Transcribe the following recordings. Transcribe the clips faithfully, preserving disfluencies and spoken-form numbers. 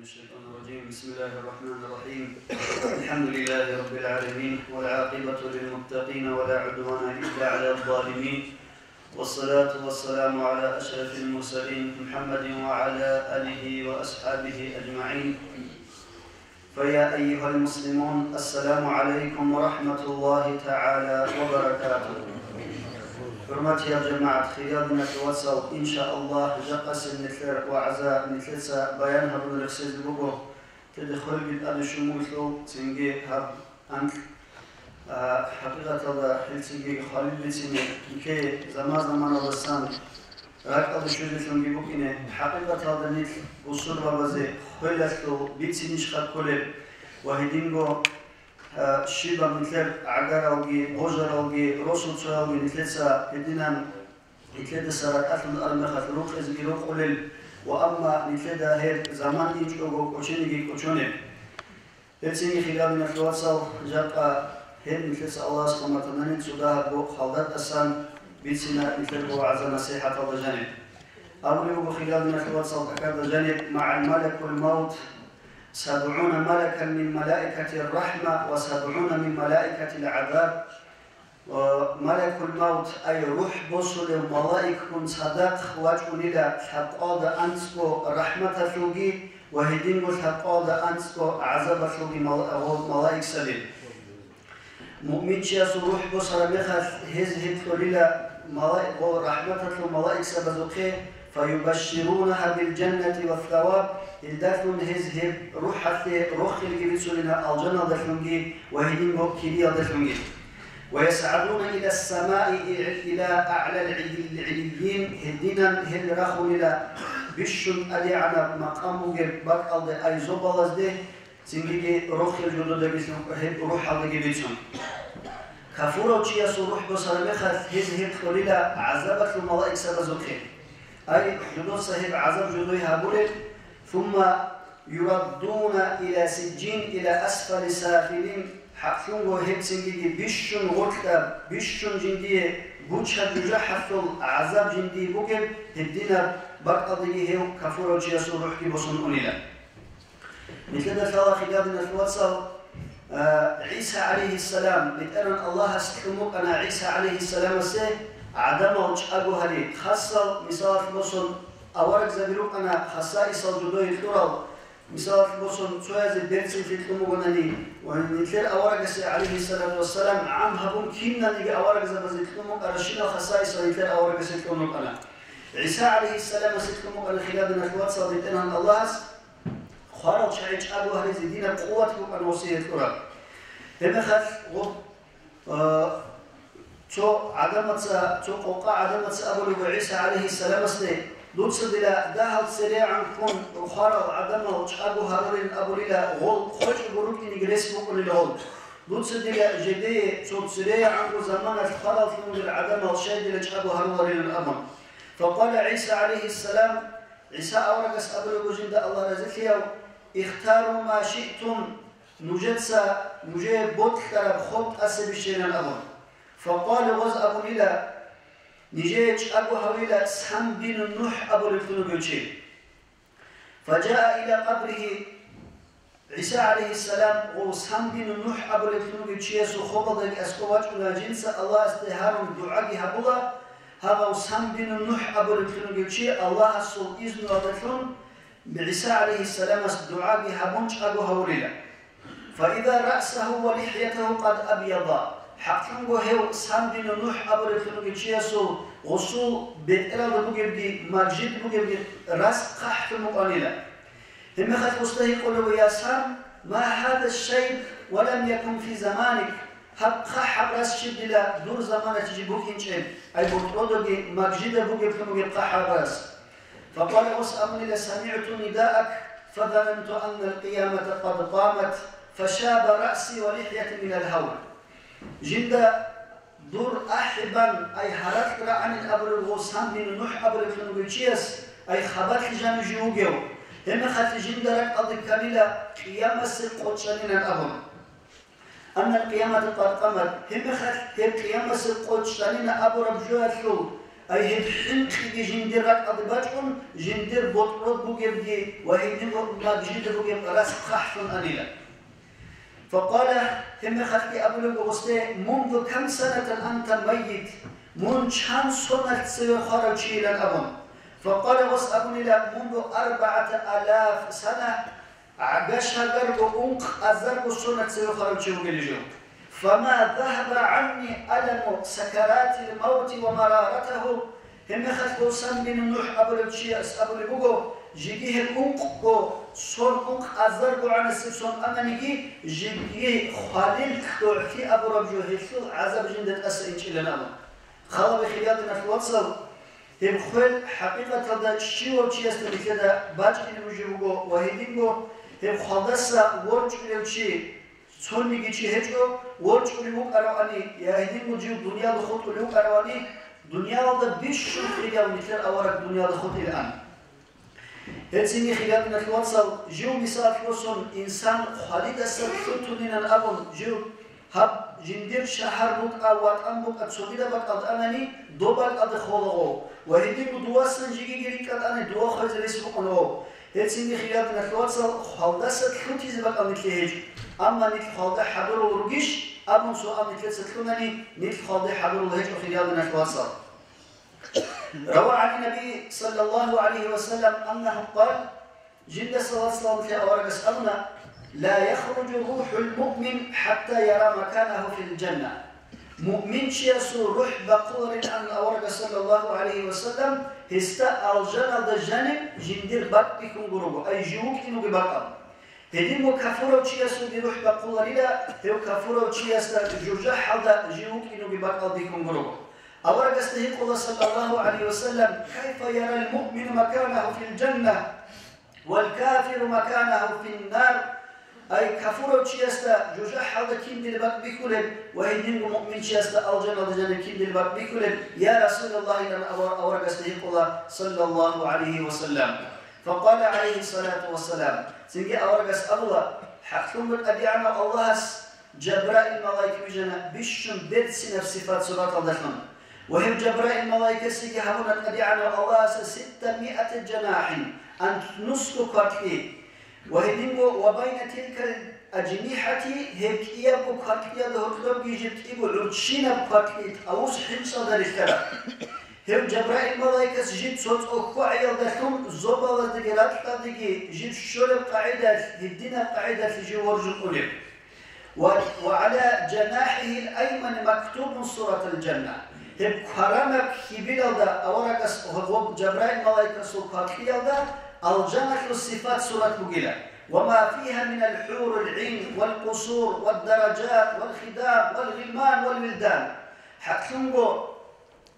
الشيطان الرجيم. بسم الله الرحمن الرحيم. الحمد لله رب العالمين، والعاقبة للمتقين، ولا عدوان إلا على الظالمين، والصلاة والسلام على أشرف المرسلين محمد وعلى آله وأصحابه أجمعين. فيا أيها المسلمون، السلام عليكم ورحمة الله تعالى وبركاته. ХӀурматиял жамагӀат, хириял диналъул вацал, иншааллагь, жакъасеб нилъер вагӀза нилъеца баян гьабун рехсезе буго. Теде хвелги тӀаде щун вугелъул, цинги гьаб анкь, а, хӀакъикъаталда гьелцинги хвалил бицине, нилъее заман-заманалдасан ракӀалде щвезелъунги букӀине, хӀакъикъаталда нилъ бусурбабазе хвелалъул бицинищха кколеб ва гьединго, а, щибаб нилъер гӀагаралги, гъожаралги, росуцоялги нилъеца гьединан, нилъедаса ракӀалъун армехалъ рукъезги рукъулел ва амма нилъеда гьеб заман инчӀого кӀочениги кӀочонеб. Гьелцинги, хириял диналъул вацал, жакъа гьеб нилъеца Аллагьас хъаматанани цо дагьабго халдатӀасан бицина нилъерго вагӀза-насихӀаталда жаниб. Абулеб буго, хириял диналъул вацал, тӀахьазда жаниб: «МагӀа малакул маут сабгӀуна малакан мин малаикатир рахӀма ва сабгӀуна мин малаикатил гӀазаб». Ва малакул маут, ай рухӀ босулев малаикгун цадахъ вачӀунила лъабкъалда анцӀго рахӀматалъулги ва гьединго лъабкъалда анцӀго гӀазабалъулги мал-, гъо-, малаикзаби. Муъминчиясул рухӀ босараб мехалъ гьез гьеб кьолила малаик-, гъо-, рахӀматалъул малаикзабазухъе, фаюбашширунагьа бил жаннати ва саваб, гьелдалъун гьез гьеб рухӀалъе рохелги бицунила алжаналдалъунги ва гьединго кириялдалъунги. ويصعدون إلى السماء إلى أعلى العليين, гьединан гьел рахунила бищун тӀадегӀанаб макъам бугеб бакӀалде, ай зобалазде, цинги рохел жододагилъун гьеб рухӀалдаги бицун. Кафурав чиясул рухӀ босараб мехалъ гьез гьеб кьолила гӀазабалъул малаикзабазухъе. Ай, жодоца гьеб гӀазаб жодое гьабулел, ثم يردون إلى سجين إلى أسفل سافلين, хӀакълъунго гьеб цинги бищун гъоркьаб, бищун жиндие гучаб жужахӀалъул гӀазаб жиндие бугеб, гьединаб бакӀалдеги гьев кафурав чиясул рухӀги босун унила. Нилъеда лъала, хириял диналъул вацал, а, ГӀиса гӀалайгьиссалам, БетӀергьан Аллагьас кьун букӀана ГӀиса гӀалайгьиссаламасе гӀадамал чӀаго гьари, хасал, мисалалъ босун, аварагзаби рукӀана хасаисал жодое кьурал, мисалалъ босун, цоязе берцинлъи кьун бугонани, ва нилъер аварагасе, гӀалайгьиссалату вассалам, гӀам гьабун киналниги аварагзабазе кьун букӀарабщинал хасаисал нилъер аварагасе кьун рукӀана. ГӀиса гӀалайгьиссаламасе кьун букӀана, хириял диналъул вацал, БетӀергьан Аллагьас хварал чагӀи чӀаго гьаризе динаб къуват букӀана гъосие кьураб. Гьебмехалъ гъоб-, а, цо гӀадамаца, цо къокъа гӀадамаца абулеб буго ГӀиса гӀалайгьиссаламасде: «Дуца дила дагьал церегӀан ккун хварал гӀадамал чӀаго гьарурин абулила гъол, хъочӀого рукӀинеги рес букӀунила гъол. Дуца дила жидее цо церегӀанго заманалъ хвараллъун ругел гӀадамал щай дила чӀаго гьаруларилан», – абун. Факъала ГӀиса гӀалайгьиссалам, ГӀиса аварагас абулеб буго жинда, Аллагь разилъаяв: «Ихтару ма шиътум», нужеца, нужее бокьараб хоб тӀаса бищейилан абун. Факъалу, гъоз абунила: «Нижее чӀаго гьавила Сам бину НухӀ абулеблъун вугев чи». Фажаа иля къабригьи, ГӀиса гӀалайгьиссалам гъов Сам бину НухӀ абулеблъун вугев чиясул хобалдаги аскӀов вачӀуна, жинца Аллагьасде гьарун дугӀаги гьабула, гьав Сам бину НухӀ абулеблъун вугев чи Аллагьасул изнулалдалъун ГӀиса гӀалайгьиссаламас дугӀаги гьабун чӀаго гьавулила. Фаиза раъсагьу ва лихӀятагьу къад абъяда, хӀакълъунго гьев Сам бину НухӀ абулеблъун вугев чиясул гъусул бетӀералда бугебги, мажид бугебги рас хъахӀлъун букӀанила. Гьебмехалъ гъусда гьикъулев: «Я Сам, ма гьада шайб ва лам якун фи заманик?» Гьаб хъахӀаб рас щиб дила дур заманалъ жиб букӀинчӀеб, ай бутӀролдаги мажида бугеблъун бугеб хъахӀаб рас. Факъала, гъос абунила: «СамигӀту нидаак, фазананту аннал къиямата къад къамат, фашаба раъси ва лихӀяти минал гьавл». Жинда дур ахӀи бан, ай гьаракь рагӀанин абураб гъов Сам бин НухӀ абулеблъун вугев чияс, ай хабалъи жанив жив вугев, гьебмехалъ жинда ракӀалде кканила къиямасеб къо чӀанинан абун. Аннал къиямата къад къамат, гьебмехалъ гьеб къиямасеб къо чӀанина абураб жоялъул, Ай гьеб хӀинкъиги жиндир ракӀалде бачӀун, жиндир ботӀроб бугебги ва гьединго мажгиталда бугеб рас хъахӀлъун анила. Факъала, гьебмехалъги абулеб буго гъосде: «Мунзу кам санатан анта маййит?» Мун чан соналъ цеве хварав чийилан абун. Факъала, гъос абунила: «Мунзу арбагӀата алаф сана», гӀага шагарго ункъ азарго соналъ цеве хварав чи вугилищ. «Фама загьаба гӀанни аламу сакаратил мавти ва мараратагьу». Гьебмехалъ Гъосамбин НухӀ абулев чияс абулеб буго: «Жеги гьеб ункъго сон, ункъ азарго гӀанасеб сон ананиги, жеги хвалил лъугӀлъи абураб жо гьелъул гӀазаб жинда тӀаса инчӀилан», – абун. Хал гьабе, хириял диналъул вацал, гьеб хвел хӀакъикъаталда щивав чиясда нилъеда бачӀине бугеб буго ва гьединго гьеб хвалдаса ворчӀулев чи, цониги чи гьечӀо, ворчӀулев вукӀаравани, я гьединго жив дуниялда хутӀулев вукӀаравани, дуниялда бищун хирияв нилъер авараг дуниялда хутӀилаан. Гьецинги, хириял диналъул вацал, жив мисал босун, инсан хвалидаса лъутунилан абун, жив гьаб жиндир шагьар букӀа, ватӀан букӀа цогидаб бакӀалда анани, доб бакӀалде хола гъов, ва гьединго дувасан жегиги рикӀкӀад ани, дова хвезе рес букӀун гъов. Гьецинги, хириял диналъул вацал, хвалдаса лъутизе бакӀал нилъе гьечӀо. Амма нилъ хвалда хӀадурал ругищ? Абун суал нилъеца кьунани, нилъ хвалда хӀадурал гьечӀо, хириял диналъул вацал. Рава гӀани Наби саллаллагьу гӀалайгьи ва саллам аннагьу къал, жинда салат-салам лъе аварагас абуна: «Ла яхруджу рухӀул муъмин хӀатта яра маканагьу фил жанна». Муъминчиясул рухӀ бахъуларилан аварагас саллаллагьу гӀалайгьи ва саллам, гьесда алжаналда жаниб жиндир бакӀ бихьун гурого, ай жив вукӀинуги бакӀал. Гьединго кафурав чиясулги рухӀ бахъуларила, гьев кафурав чиясда жужахӀалда жив вукӀинуги бакӀал бихьун гурого. Аварагасда гьикъула саллаллагьу гӀалайгьи ва саллам: «Кайфа ярал муъмину маканагьу фил жанна, вал кафиру маканагьу фин нар». Ай кафурав чиясда жужахӀалда киндил бакӀ бихьулеб ва гьединго муъминчиясда алжаналда жаниб киндил бакӀ бихьулеб, я Расулаллагь, илан ава-, аварагасда гьикъула саллаллагьу гӀалайгьи ва саллам. Факъала гӀалайгьи салату ва салам, цинги аварагас абула: «ХӀакълъун тӀадегӀанав Аллагьас Жабраил малаик вижана бищун берцинаб сифат-сураталдалъун. Ва гьев Жабраил малаикасеги гьабуна тӀадегӀанав Аллагьас ситта миати жанахӀин, анлънусго кваркьи. Ва гьединго ва байна тилкал ажнихӀати, гьеб кӀиябго кваркьиялда гьоркьобги жиб кӀиго гӀурччинаб кваркьи тӀавус хӀинцӀалда рилълъараб». Гьев Жабраил малаикас жиб цо цӀохьогӀиялдалъун зобалаздеги ракьалдеги жиб щолеб къагӀидалъ, гьединаб къагӀидалъ жив воржун унеб. Ва, ва гӀала жанахӀигьил аймани мактубун суратул жанна. Гьеб кваранаб хьибилалда аварагас гьеб Жабраил малаикасул кваркьиялда алжаналъул сифат-сурат бугила. Ва ма фигьа минал хӀурул гӀин, вал къусур, вад даражат, вал хидам, вал гъилман, вал вилдан. ХӀакълъунго,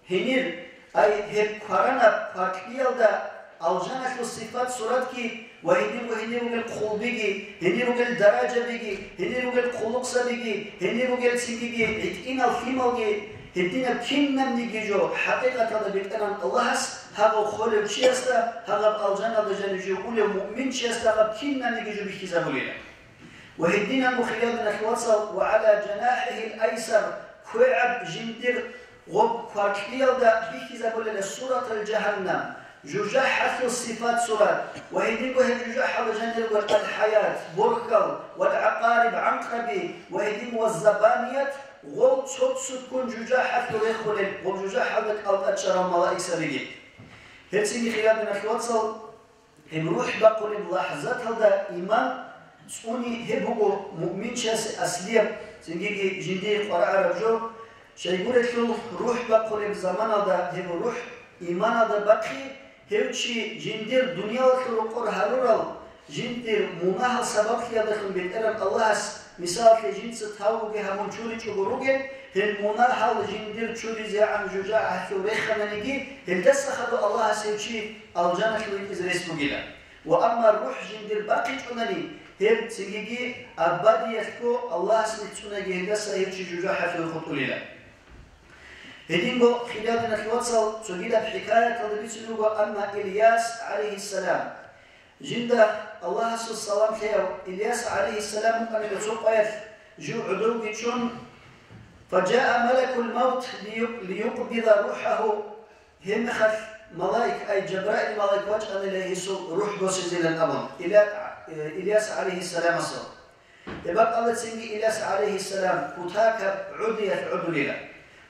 гьенир, ай, гьеб кваранаб кваркьиялда алжаналъул сифат-суратги ва гьенир ва гьенир ругел хъулбиги, гьенир ругел даражабиги, гьенир ругел хъулухъсабиги, гьенир ругел цинги гьитӀинал лъималги, гьединаб кинабниги жо хӀакъикъаталда БетӀергьан Аллагьас гьагъав холев чиясда, гьагъаб алжаналда жанив жив унев муъминчиясда гьаб кинабниги жо бихьизабулила. Ва гьединабго, хириял диналъул вацал, ва гӀала жанахӀигьил айсар, квегӀаб жиндир гъоб кваркьиялда бихьизабулела суратал жагьаннам, жужахӀалъул сифат-сурат, ва гьединго гьеб жужахӀалда жанир ругел алхӀаят, борхьал, вал гӀакъариб, гӀанкъаби, ва гьедин ва забаният, гъол цо-цоккун жужахӀалъул рехулел, гъол жужахӀалда кӀалтӀа чӀарал малаикзабиги. Гьецинги, хириял диналъул вацал, гьеб рухӀ бахъулеб лахӀзаталда иман цӀуни гьеб буго муъминчиясе аслияб, цинги жиндие къваригӀараб жо. Щайгурелъул рухӀ бахъулеб заманалда гьеб рухӀ иманалда бахъи, гьев чи жиндир дуниялалъул рокъор гьарурал, жиндир мунагьал сабаблъиялдалъун БетӀергьан Аллагьас, мисалалъе, жинца тавбуги гьабун чуричӀого ругел, гьел мунагьал жиндир чуризегӀан жужахӀалъув рехананиги, гьелдаса хадув Аллагьас гьев чи алжаналъув витӀизе рес бугила. Ва амма рухӀ жиндир бахъичӀунани, гьеб цинги абадиялъго Аллагьас нецӀунаги гьелдаса гьев чи жужахӀалъув хутӀулила. Гьединго, хириял диналъул вацал, цогидаб хӀикаяталда бицун буго, амма Ильяс, гӀалайгьиссалам, жинда Аллагьасул салам лъеяв Ильяс, гӀалайгьиссалам, вукӀанила цо къоялъ жив гӀодовги чӀун, фажаа малакул мавт лиюк-, лиюкъбида рухӀагьу, Гьебмехалъ малаик, ай, Жабраил малаик вачӀанила гьесул рухӀ босизилан абун, Иля-, э, Ильяс гӀалайгьиссаламасул. Гьеб бакӀалда цинги Ильяс гӀалайгьиссалам кутакаб гӀудиялъ гӀодулила.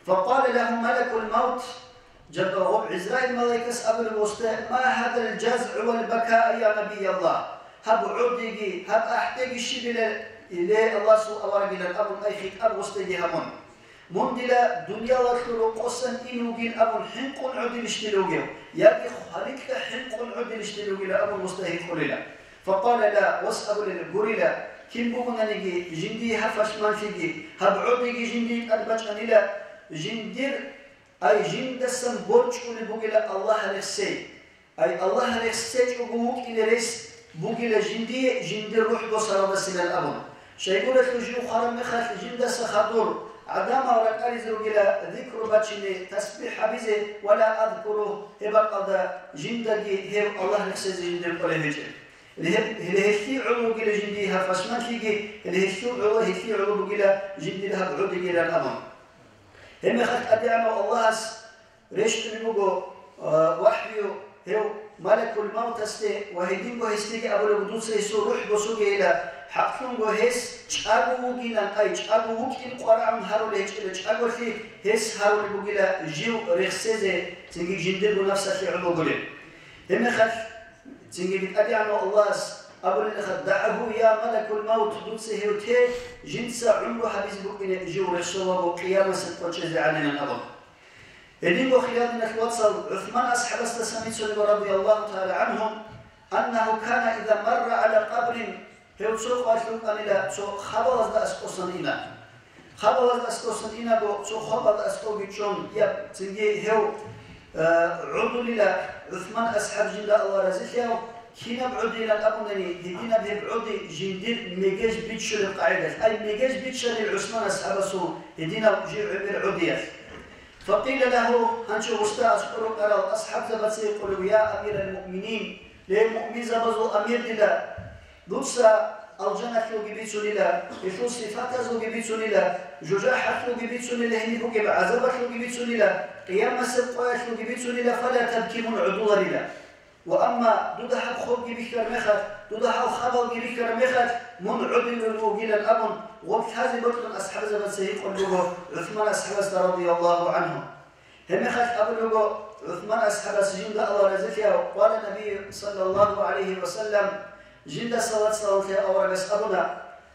Факъала лагьу малакул мавт, Жаб-, гъоб ГӀизраил малаикас абулеб гъосда: «Ма гьадал жазгӀу вал бакаъ, я Набияллагь? Гьаб гӀодиги, гьаб ахӀдеги щибила, ле Аллагьасул аварагилан?» абун, ай хитӀаб гъосдаги гьабун. Мун дила дуниялалъул рокъосан ин вугин абун хӀинкъун гӀодилищ дила вугев, яги хваликьа хӀинкъун гӀодилищ дила вугила абун гъосда гьикъулила. Факъала ла, гъос абулел гурила, кин бугонаниги, жиндие гьаб пашманлъиги, гьаб гӀодиги жиндие тӀад бачӀанила, жиндир, ай, жиндасан борчӀулеб бугила Аллагь рехсей. Ай, Аллагь рехсечӀого вукӀине рес бугила жиндие, жиндир рухӀ босаралдасилан абун. Щайгурелъул жив хвараб мехалъ жиндаса хадур, гӀадамал ракӀализе ругила зикру бачине, тасбихӀ гьабизе, ва ла азкуру, гьеб бакӀалда жиндаги гьев Аллагь рехсезе жиндир кӀолеб гьечӀеб. Гьеб-, гьеле гьелъие гӀоло бугила жиндие гьаб пашманлъиги, гьеле гьелъул гӀоло, гьелъие гӀоло бугила жиндир гьаб гӀодигилан абун. Гьебмехалъ ТӀадегӀанав Аллагьас рещтӀунеб буго, а, вахӀю гьев малакул мавтасде ва гьединго гьесдеги абулеб буго: «Дуца гьесул рухӀ босугейила, хӀакълъунго гьес чӀаго вугилан, ай, чӀаго вукӀин къварагӀун гьарулей гьечӀила чӀаголъи, гьес гьарулеб бугила жив рехсезе, цинги жиндирго нафсалъе гӀоло бугеб». Гьебмехалъ цинги ТӀадегӀанав Аллагьас абулеб мехалъ: «ДагӀгьу, я малакул мавт, дуца гьев те, жинца гӀумру гьабизе букӀине жив рехсоларо къиямасеб къо чӀезегӀанилан», – абун. Гьединго, хириял диналъул вацал, ГӀусман асхӀабасдасан бицунеб, радияллагьу тагӀала гӀангьу, аннагьу кана иза марра гӀала къабрин, гьев цо къоялъ вукӀанила, цо хабалазда аскӀосан ина. Хабалазда аскӀосан инаго, цо хабалда аскӀовги чӀун, я цинги гьев, э, гӀодулила ГӀусман асхӀаб, жинда Аллагь разилъаяв, кинаб гӀодилан абунани, гьединаб гьеб гӀоди жиндир мегеж биччулеб къагӀидалъ, ай, мегеж биччанил ГӀусман асхӀабасул гьединав жив гӀемер гӀодиялъ. Факъила лагьу, гьанчо гъусда аскӀор рукӀарал асхӀабзабаца гьикъулев: «Я амирал муъминин, ле муъминзабазул амир дила, дуца алжаналъулги бицунила, гьелъул сифатазулги бицунила, жужахӀалъулги бицунила, гьениб бугеб гӀазабалъулги бицунила, къиямасеб къоялъулги бицунила, фала табки, мун гӀодуларила. Ва амма дуда гьаб хобги бихьараб мехалъ, дуда гьал хабалги рихьараб мехалъ, мун гӀодулел ругилан», – абун, гъоб лъазе бокьун асхӀабзабаца гьикъун буго ГӀусман асхӀабасда, радияллагьу гӀангьу. Гьебмехалъ абулеб буго ГӀусман асхӀабас, жинда Аллагь разилъаяв, къала Набий, саллаллагьу гӀалайгьи ва саллам, жинда салат-салам лъеяв аварагас абуна: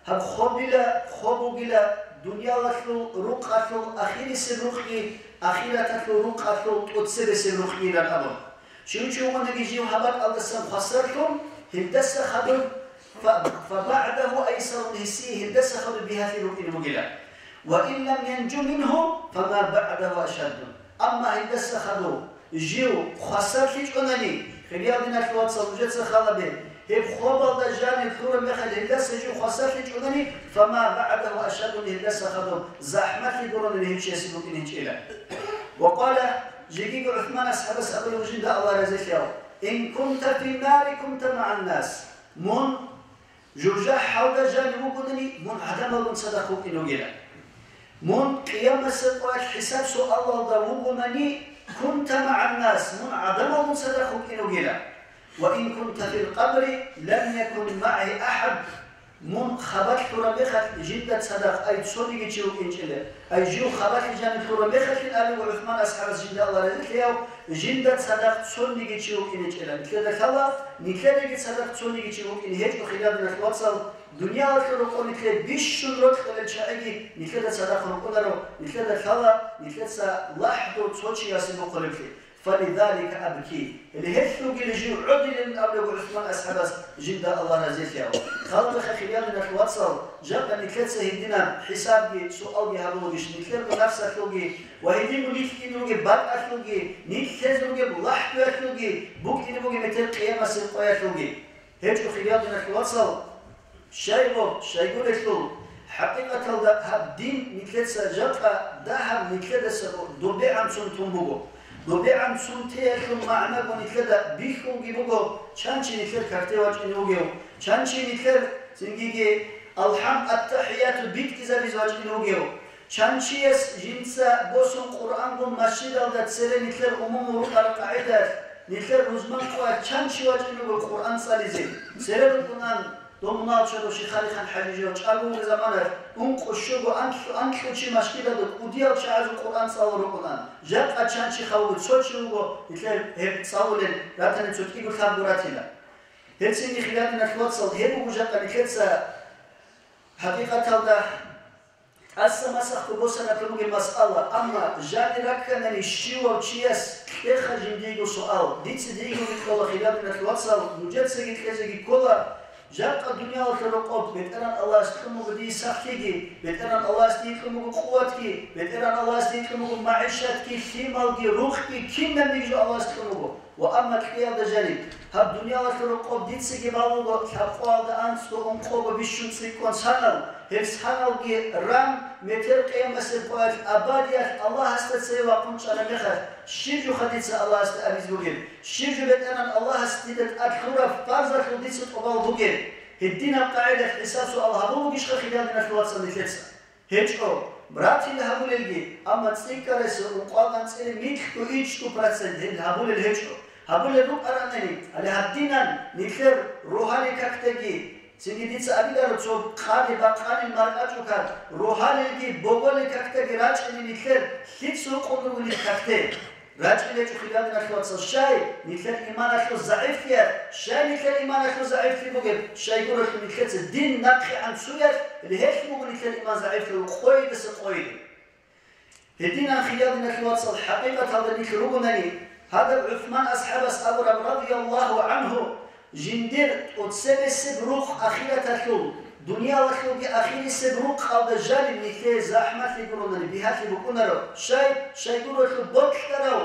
«Гьаб хобила, хоб бугила дуниялалъул рукъалъул ахирисеб рукъги, ахираталъул рукъалъул тӀоцебесеб рукъгилан», – абун. Щив чи вугониги жив гьаб бакӀалдасан хвасарлъун, гьелдаса хадуб, фа-, фабагӀдагьу айсарун, гьесие гьелдаса хадуб бигьалъи букӀине бугила. «Ва ин лам янжу мингьу, фама багӀдагьу ашадду». Амма гьелдаса хадуб жив хвасарлъичӀонани, хириял диналъул вацал, нужеца халабе, гьеб хобалда жанив лъураб мехалъ гьелдаса жив хвасарлъичӀонани, фама багӀдагьу ашадду, гьелдаса хадуб захӀмалъи гуронани гьев чиясе букӀине гьечӀила. Ва къала, жегиги ГӀусман асхӀабас абулеб жинда Аллагь разилъаяв: «Ин кунта финнари, кунта магӀан нас». Мун жужахӀалда жанив вугони, мун гӀадамалгун цадахъ вукӀине вугила. Мун къиямасеб къоялъ хӀисаб-суалалда вугонани, кунта магӀан нас, мун гӀадамалгун цадахъ вукӀине вугила. «Ва ин кунта фил къабри, лам якун магӀи ахӀад». Мун хабалъ лъураб мехалъ жинда цадахъ, ай, цониги чи вукӀинчӀила. Ай, жив хабалъ жанив лъураб мехалъин, абулеб ГӀусман асхӀабас, жинда Аллагь разилъаяв, жинда цадахъ цониги чи вукӀинчӀила. Нилъеда лъала, нилъедаги цадахъ цониги чи вукӀине гьечӀо, хириял диналъул вацал, дуниялалъул рокъоб нилъее бищун рокьулел чагӀиги нилъеда цадахъ рукӀунаро, нилъеда лъала, нилъеца лахӀду цо чиясе бухъулеблъи. «Фализалика абки». Гьеле гьелъулгила жив гӀодилин абулеб ГӀусман асхӀабас, жинда Аллагь разилъаяв. Халабаха, хириял диналъул вацал, жакъа нилъеца гьединаб хӀисабги суалги гьабулагищ нилъерго нафсалъулги ва гьединго нилъ ин ругеб бакӀалъулги, нилъ лъезе ругеб лахӀдуялъулги, букӀине бугеб метер къиямасеб къоялъулги? ГьечӀо, хириял диналъул вацал, щайго, щайгурелъул, хӀакъикъаталда гьаб дин нилъеца жакъа дагьаб нилъедаса добегӀан цун тун буго. ДобегӀан цун теялъул магӀнаго нилъеда бихьулги буго, чан чи нилъер карте вачӀине вугев, чан чи нилъер цинги-, алхӀам, аттахӀияту битӀизабиз вачӀине вугев, Чан чияс жинца босун Къуръангун масжидалда цере нилъер умумул рукӀараб къагӀидаялъ, нилъер рузман къоялъ чан чи вачӀине вуго Къуръан цӀализе. Цере рукӀунан дов мунагьал чорхол Шихарихан ХӀажи жо чӀаго вугеб заманалъ, ункъо, щуго, анлъу-, анлъу чи масжидалда кӀудиял чагӀазул Къуръан цӀалун рукӀунан. Жакъа чан чи хавуги цо чи вуго, нилъер гьеб цӀалулел ратани цо кӀиго лъабго ратила. Гьеб цинги, хириял диналъул вацал, гьеб буго жакъа нилъеца ХӀакъикъаталда, тӀаса масахъго босараб бугеб масъала, амма жанир ракканани щивав чияс кьеха жиндиего суал. Дица диего кьола, хириял диналъул вацал, нужецаги кьезеги ккола, жакъа дуниялалъул рокъоб БетӀеран Аллагьас кьун буго дие сахлъиги, БетӀеран Аллагьас дие кьун буго къуватги, БетӀеран Аллагьас дие кьун буго магӀишатги, лъималги, рухъги, кинабниги жо Аллагьас кьун буго. Ва амма кьиялда жаниб, гьаб дуниялалъул рокъоб дицаги балуго лъабкъоялда анцӀго ункъого бищун цӀикӀкӀун санал, гьеб саналги ран, метер къиямасеб къоялъ абадиялъ Аллагьасда цеве вахъун чӀараб мехалъ, щиб жуха дица Аллагьасда абизе бугеб? Щиб жо БетӀеран Аллагьас дида тӀад лъураб фарзалъул дица тӀубал бугеб? Гьединаб къагӀидалъ хӀисаб-суал гьабулебищха, хириял диналъул вацал, нилъеца? ГьечӀо, братил гьабулелги, амма цӀикӀкӀарасев ункъоялда анцӀила микьго ичӀго процент гьел гьабулел гьечӀо. Гьабулел рукӀаранани, гьале гьадинан нилъер рогьалил какдаги, цинги дица абиларо цо къаде бакъанил маркӀачӀукад, рогьалилги боголил какдаги рачӀине нилъер лъица рукъун ругелил какде. РачӀинчӀо, хириял диналъул вацал, щай нилъер иманалъул загӀифлъиялъ, щай нилъер иманалъул загӀифлъи бугеб, щайгурелъул нилъеца дин нахъегӀан цоялъ лъелъ буго нилъер иман загӀифлъиялъул къойидаса къойиде. Гьединан, хириял диналъул вацал, хӀакъикъаталда нилъ ругонани, гьадаб ГӀусман асхӀабас абураб, радияллагьу гӀангьу, жиндир тӀоцебесеб рукъ ахираталъул, дуниялалъулги ахирисеб рукъалда жаниб нилъее захӀмалъи гуронани бигьалъи букӀунаро, щай, щайгурелъул бокьарав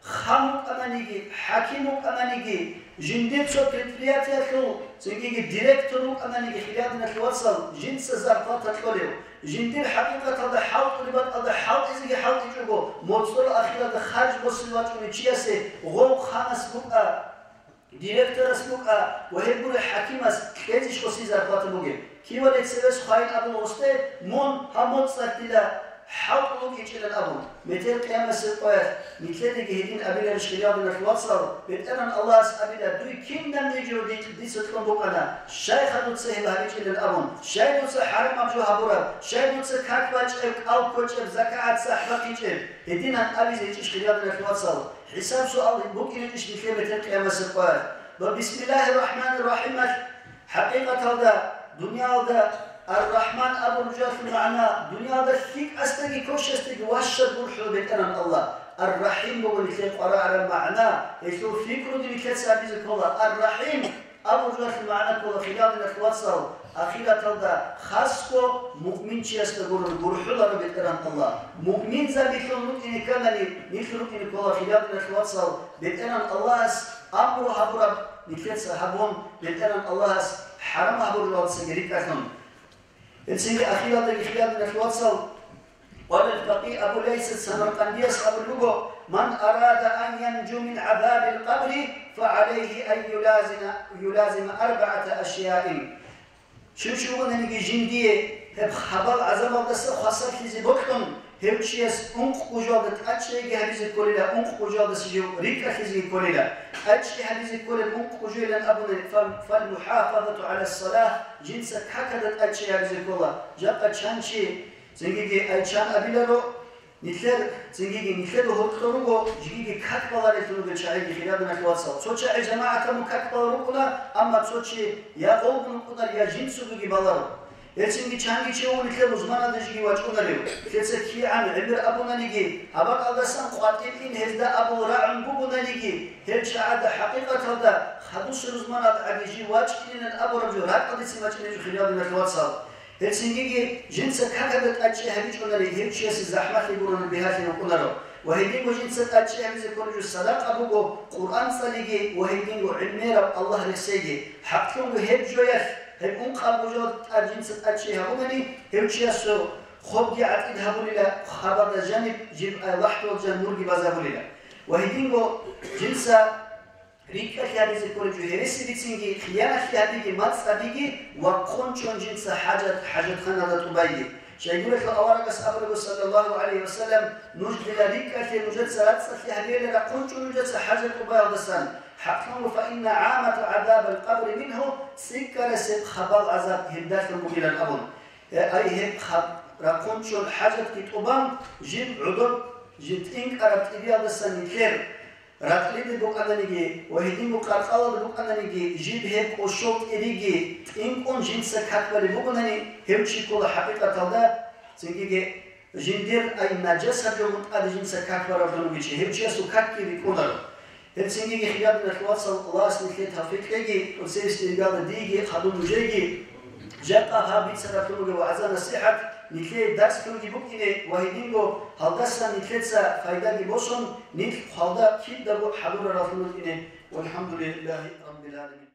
хан вукӀананиги, хӀаким вукӀананиги, жиндир цо предприятиялъул цинги директор вукӀананиги, хириял диналъул вацал, жинца зарплата кьолев, жиндир хӀакъикъаталда хӀалтӀулеб бакӀалда хӀалтӀизеги хӀалтӀичӀого, моцӀрол ахиралда харж босизе вачӀунев чиясе гъов ханас букӀа, директорас букӀа ва гьеб гуреб хӀакимас кьезе щосин зарплата бугеб. Кивали цевес хвайин абула гъосде, мун гьаб моцӀалъ дила хӀалтӀулукӀичӀилан абун. Метер къиямасеб къоялъ нилъедаги гьедин абиларищ, хириял диналъул вацал, БетӀеран Аллагьас абила, дуй кинабниги жо ди-, дица кьун букӀана, щайха дуца гьеб гьабичӀилан абун, щай дуца хӀарамаб жо гьабураб, щай дуца как бачӀеб, кӀал ккочӀеб, закагӀат сахӀ бахъичӀеб? Гьединан абизе гьечӀищ, хириял диналъул вацал? ХӀисаб-суал букӀинчӀищ нилъер метер къиямасеб къоялъ? Ва бисмиллагьир рахӀманир рахӀималъ, хӀакъикъаталда, дуниялда Ар-Рахман абураб жоялъул магӀна, дуниялда лъикӀасдаги квешасдаги ващад гурхӀула БетӀеран Аллагь. Ар-Рахим буго нилъер къварагӀараб магӀна, гьелъул пикруги нилъеца гьабизе ккола. Ар-Рахим абураб жоялъул магӀна ккола, хириял диналъул вацал, ахираталда хасго муъминчиясда гурони гурхӀуларо БетӀеран Аллагь. Муъминзабилъун рукӀине кканани, нилъ рукӀине ккола, хириял диналъул вацал, БетӀеран Аллагьас амру гьабураб нилъеца гьабун, БетӀеран Аллагьас хӀарам гьабуралдасаги рикӀкӀалъун. Гьецинги ахиралдаги, хириял диналъул вацал, къала аль-факъигь Абу Лайс ас-Самаркъандияс абулеб буго: «Ман арада ан янжу мин гӀазабил къабри, фагӀалайгьи ан юлазима, юлазима арбагӀата ашияин». Щив чи вугониги жиндие гьеб хабал гӀазабалдаса хвасарлъизе бокьун, гьев чияс ункъго жоялда тӀадчӀейги гьабизе кколила, ункъго жоялдаса жив рикӀкӀалъизеги кколила. ТӀадчӀей гьабизе кколеб ункъго жоялан абуни, фал-, фалмухӀафазату гӀала ссалах, жинца какда тӀадчӀей гьабизе ккола. Жакъа чан чи, цинги ай чан абиларо, нилъер, цинги нилъер гьоркьор руго, жиги как балареллъун ругел чагӀиги, хириял диналъул вацал. Цо чагӀи жамагӀатаб как балел рукӀуна, амма цо чи я гъовгун рукӀунар, я жинцаги баларо. Гьецинги чанги чи вуго нилъер рузманалда жиги вачӀунарев. Нилъеца кигӀан гӀемер абунаниги, гьаб бакӀалдасан къватӀиб ин гьезда абул рагӀун бугонаниги, гьел чагӀазда хӀакъикъаталда хадусеб рузманалда гӀаги жив вачӀинилан абураб жо ракӀалдецин бачӀинеб жо, хириял диналъул вацал. Гьецинги жинца какда тӀадчӀей гьабичӀони, гьев чиясе захӀмалъи гурони бигьалъи рукӀунаро. Ва гьединго жинца тӀадчӀей гьабизе кколеб жо садакъа буго, Къуръан цӀалиги ва гьединго гӀемераб Аллагь рехсейги. ХӀакълъунго гьеб жоялъ, гьеб ункъабго жоялъ тӀад жинца тӀадчӀей гьабунани, гьев чиясул хобги гӀатӀид гьабулила, хабалда жаниб жиб ай лахӀдул жан нурги базабулила. Ва гьединго жинца рикӀкӀалъи гьабизе кколеб жо гьереси бицинги, хиянатги гьабиги, мацӀ гьабиги ва хъун чӀун жинца хӀажат, хӀажатханалда тӀубайги. Щайгурелъул аварагас абурабу, саллаллагьу гӀалайгьи ва саллам: «Нуж дила рикӀкӀалъе, нужеца рацӀцӀалъи гьабейила рахъун чӀун нужеца хӀажат тӀубаялдасан, хӀакълъун, фа инна гӀаммата гӀазабал къабри мингьу, цӀикӀкӀарасеб хабал гӀазаб гьелдалъун бугилан», – абун. Э, ай гьеб хаб-, рахъун чӀун хӀажатги тӀубан, жиб гӀодоб, жиб тӀинкӀараб тӀибиялдасан нилъер ракьлиде букӀананиги ва гьединго къаркъалалда букӀананиги, жиб гьеб кӀошол тӀириги тӀинкӀун жинца как балеб бугонани, гьев чи ккола хӀакъикъаталда, цинги жиндир ай нажасаб жо мун тӀаде жинца как бараб бугичи, гьев чиясул какги рикӀкӀунаро. Гьеб цинги, хириял диналъул вацал, Аллагьас нилъее тавфикъ кьеги, тӀоцебесеб иргалда диеги хадуб нужееги, жакъа гьаб бицараблъун бугеб вагӀза-насихӀат нилъее дарслъунги букӀине ва гьединго гьалдасан нилъеца пайдаги босун, нилъ хвалда кидаго хӀадурараллъун рукӀине. ВалхӀамдулиллагьи раббил гӀаламин.